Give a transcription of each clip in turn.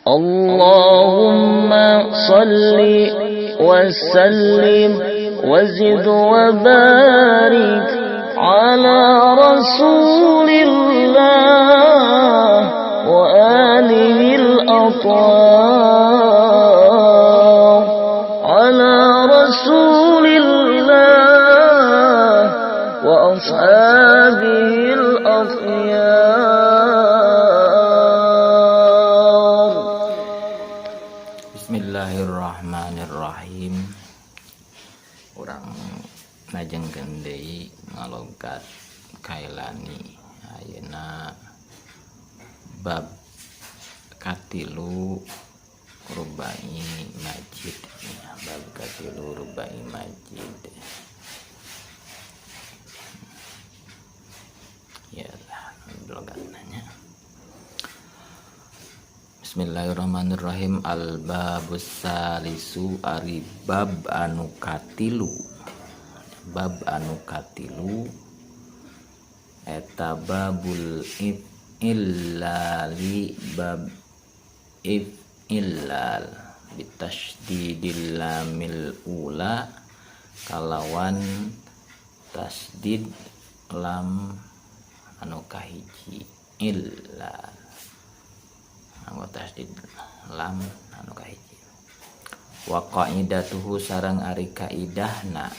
اللهم صل وسلم وزد وبارك على رسول الله وآله الأطهار، على رسول الله وأصحابه الأخيار. Bismillahirrahmanirrahim. Urang ngajengkeun deui ngalogat Kailani ayeuna bab katilu rubai majid ya, bab katilu rubai majid ya lah logatna nya. Bismillahirrahmanirrahim. Al babus salisu ari bab anu katilu, bab anu katilu eta babul if'illali, bab if'illal bitasydidil lamil ula kalawan tasdid lam anu kahiji, illa anggo tasdid lam anu kahiji. Wa qaidatuhu sareng ari kaidahna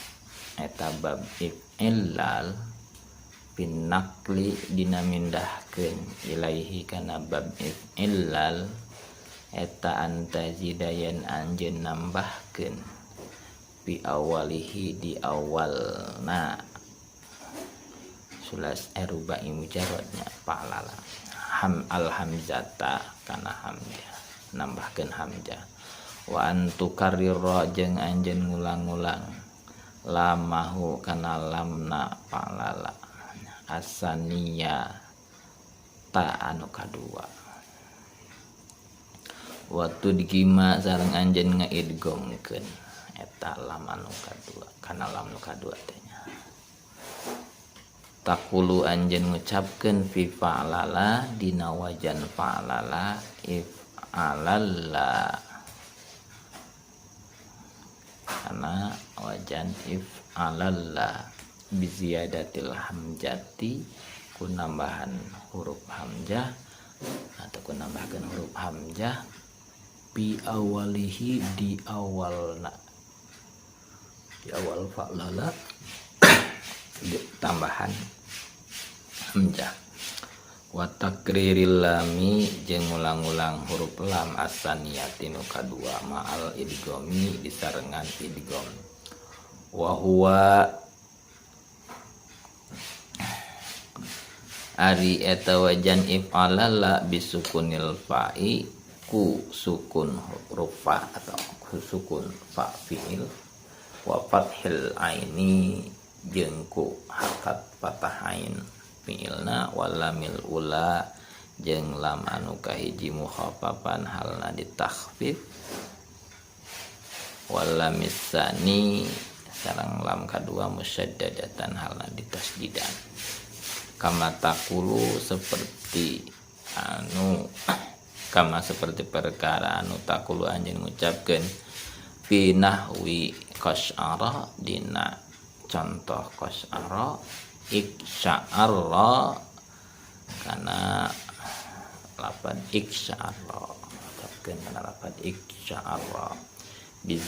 eta bab if'illal pinakli dina mindahkeun ilaihi kana bab if'illal eta antazidayan anjeun nambahkeun bi awalihi di awalna sulas rubai mujarradnya fa'lala ham al hamzata kana hamzah, nambahkeun hamzah. Wa antukarrirra jeung anjeun ngulang-ngulang lamahu kana lamna fa'lala asaniya ta anu kadua. Wa tudgima sareng anjeun ngaidgomkeun eta lam anu kadua kana lam nu kadua teh nya. Taqulu anjeun ngucapkeun fi fa'lala dina wajan fa'lala if'alalla kana wajan if'alalla biziyadatil hamzati ku nambahan huruf hamzah atau ku nambahkeun huruf hamzah bi awalihi di awalna, di awal fa'lala tambahan hamzah. Wa takriril lami jeung ngulang-ngulang huruf lam asaniyati nu kadua ma'al idgomi disarengan idgom. Wa huwa ari eta wajan if'alala bisukunil fa'i ku sukun huruf fa atau ku sukun fa fi'il wa fathil aini jeung ku harkat fathah ain fi'ilna walamil ula jeung lam anu kahiji mukhaffafan halna ditakhfif walamis sani sareng lam kadua musyaddadatan halna ditasdidan. Kama taqulu seperti anu kama seperti perkara anu taqulu anjeun ngucapkeun fi nahwi qash'ara dina contoh qash'ara iksya'arra kana lapad iksya'arra ucapkeun kana lapad iksya'arra biz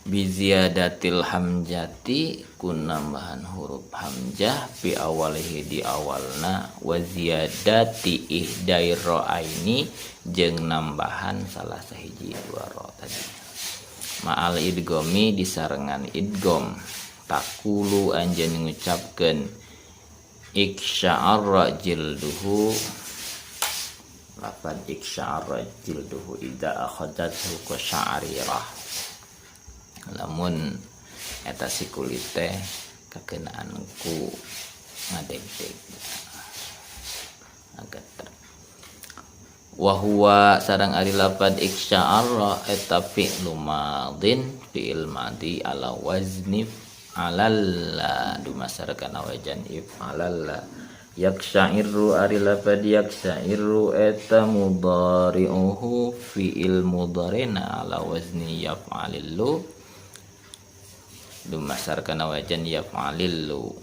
biziyadatil hamzati ku nambahan huruf hamzah fi awalihi di awalna wa ziyadati ihdair ra'aini jeung nambahan salah sahiji dua ra tadi ma'al idgomi disarengan idgom. Taqulu anjeun ngucapkeun iksya'arra jilduhu Lafad iksya'arra jilduhu idza akhadathu qasya'rirah, lamun eta si kulit teh kakenaan ku ngadegdeg ageter. Wa huwa sareng ari lafad iksya'arra eta fi'lu madin, fi'il madi ala wazni alalla dumasar kana wajan if alalla. Yaksha'iru ari lafad yaksha'iru eta mudhari'uhu fi'il mudharina ala wazni yaf'alillu dumasar kana wajan yaf'alillu.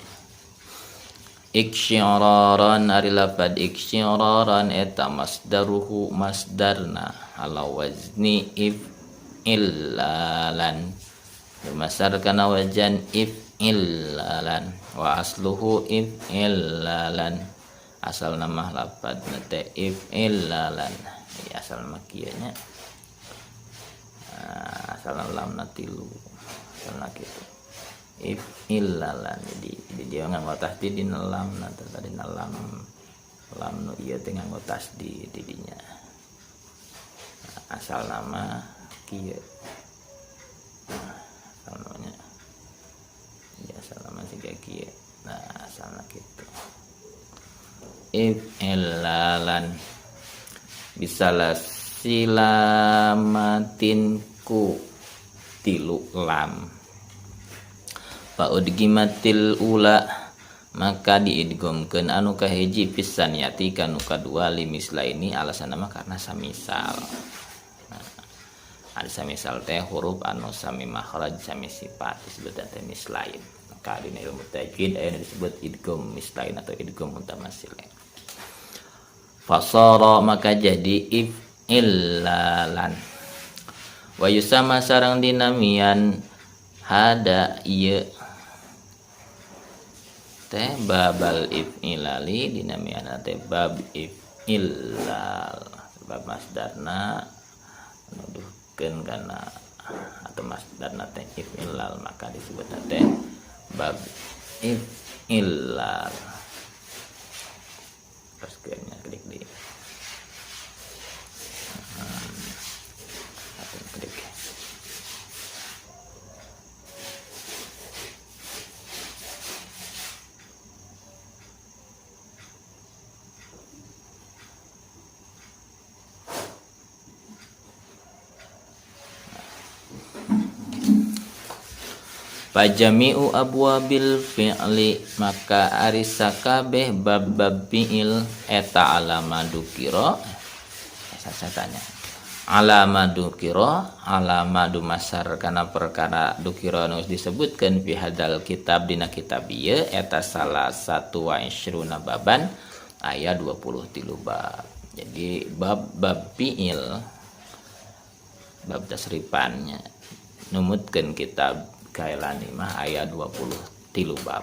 Iksyiraran ari lafad iksyiraran eta masdaruhu masdarna ala wazni if illalan dumasar kana wajan if illalan. Wa asluhu if illalan, asal nama lafad teh if illalan, ya, asal nama kieu nya, asal lamna tilu, asalna kitu if illalan. Jadi dia nganggo tasdid dina lamna, tadi dina lam lam nu ieu teh nganggo tasdid di dinya. Asal nama kieu, asal namanya ya asal nama siga kieu. Nah asalna kitu if illalan bisalah silamatin ku tilu lam. Fa udgimatil ula maka diidghamkeun anu kahiji pisaniyati kanu kadua limislaini, alasanna mah karena samisal. Nah, ada samisal teh huruf anu sami makhraj sami sifat disebut teh mislain. Maka dina ilmu tajwid aya disebut idgham mislain atau idgham mutamassilain. Fasara maka jadi if illalan. Wa yusama sareng dinamian hada ieu teh babal if ilali, dinamian teh bab if illal, bab masdarna nuduhkeun kana atau masdarna teh if illal maka disebut teh bab if illal. Terus kayaknya klik di atau klik Pajami'u abwabil fi'li maka ari sakabeh bab-bab fi'il eta alama dukira, saya tanya alama dukira, alama dumasar kana perkara dukira nu disebutkeun fi hadal kitab dina kitab ieu eta salah satu wa isruna baban aya 23 bab. Jadi bab-bab fi'il bab tasrifannya numutkeun kitab Kailani mah aya 23 bab.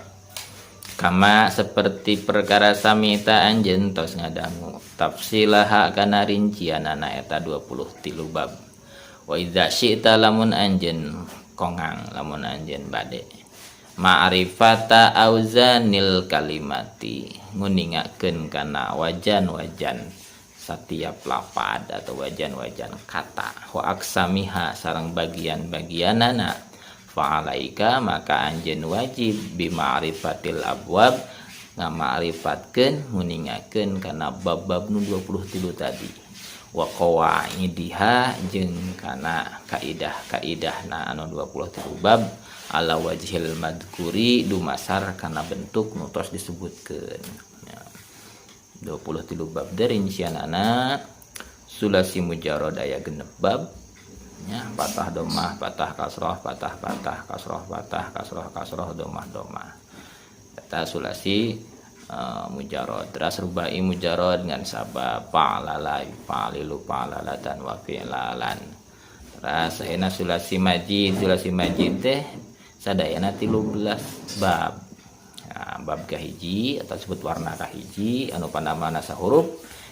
Kama seperti perkara samita anjeun tos ngadangu tafsilaha kana rincianana eta 23 bab. Wa idza syi'ta lamun anjeun kongang lamun anjeun bade ma'rifata auzanil kalimati nguningakeun kana wajan-wajan setiap lapad atau wajan-wajan kata wa aksamiha sareng bagian-bagianana fa'alaika maka anjeun wajib bima'rifatil abwab ngama'rifatkeun nguningakeun kana bab-bab nu 23 tadi wa qawaidiha jeung kana kaidah-kaidahna anu 23 bab ala wajhil madkuri dumasar kana bentuk nu tos disebutkeun. Ya. 23 bab teh rincianana sulasi mujarrad aya 6 bab ya, patah domah, patah kasroh, patah patah, kasroh patah, kasroh kasroh, domah domah. Eta sulasi mujarrad. Teras rubai mujarrad ngan sabab fa'alala fa'alilu fa'alalatan wa fi'lalan. Teras ayeuna sulasi majid, sulasi majid teh sadayana 13 bab. Nah, bab kahiji atau disebut warna kahiji anu panambahna sahuruf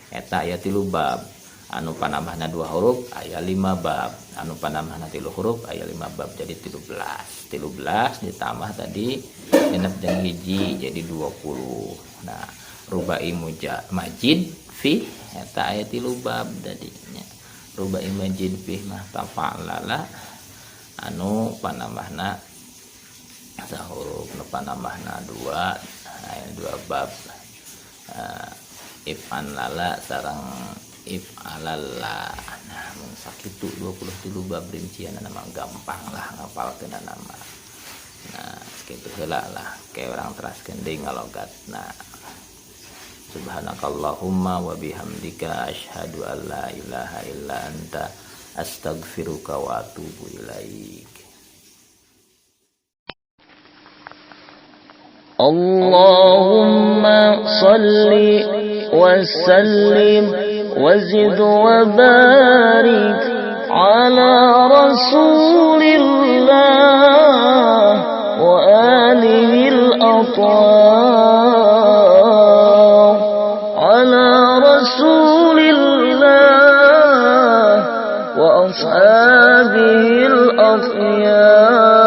eta aya 3 bab. Anu panambahna 2 huruf aya 5 bab, anu panambahna 3 huruf aya 5 bab, jadi 13. 13 ditambah tadi genep jeung hiji jadi 20. Nah, rubai majid fi Eta aya 3 bab tadinya. Rubai majid fih mah tafa'lala anu panambahna sahuruf nu panambahna 2 aya 2 bab. If'an lala sareng if'alalla. Nah mun sakitu 23 bab rincianna mah gampang lah ngapalkeunna mah. Nah sakitu heula lah ke urang teraskeun deui ngalogatna. Subhanakallahumma wa bihamdika asyhadu an la ilaha illa anta astaghfiruka wa atubu ilaik. Allahumma salli wa sallim wa zid wa barik ala rasulillah wa alihi al-athhar ala rasulillah wa ashabihi al-akhyar.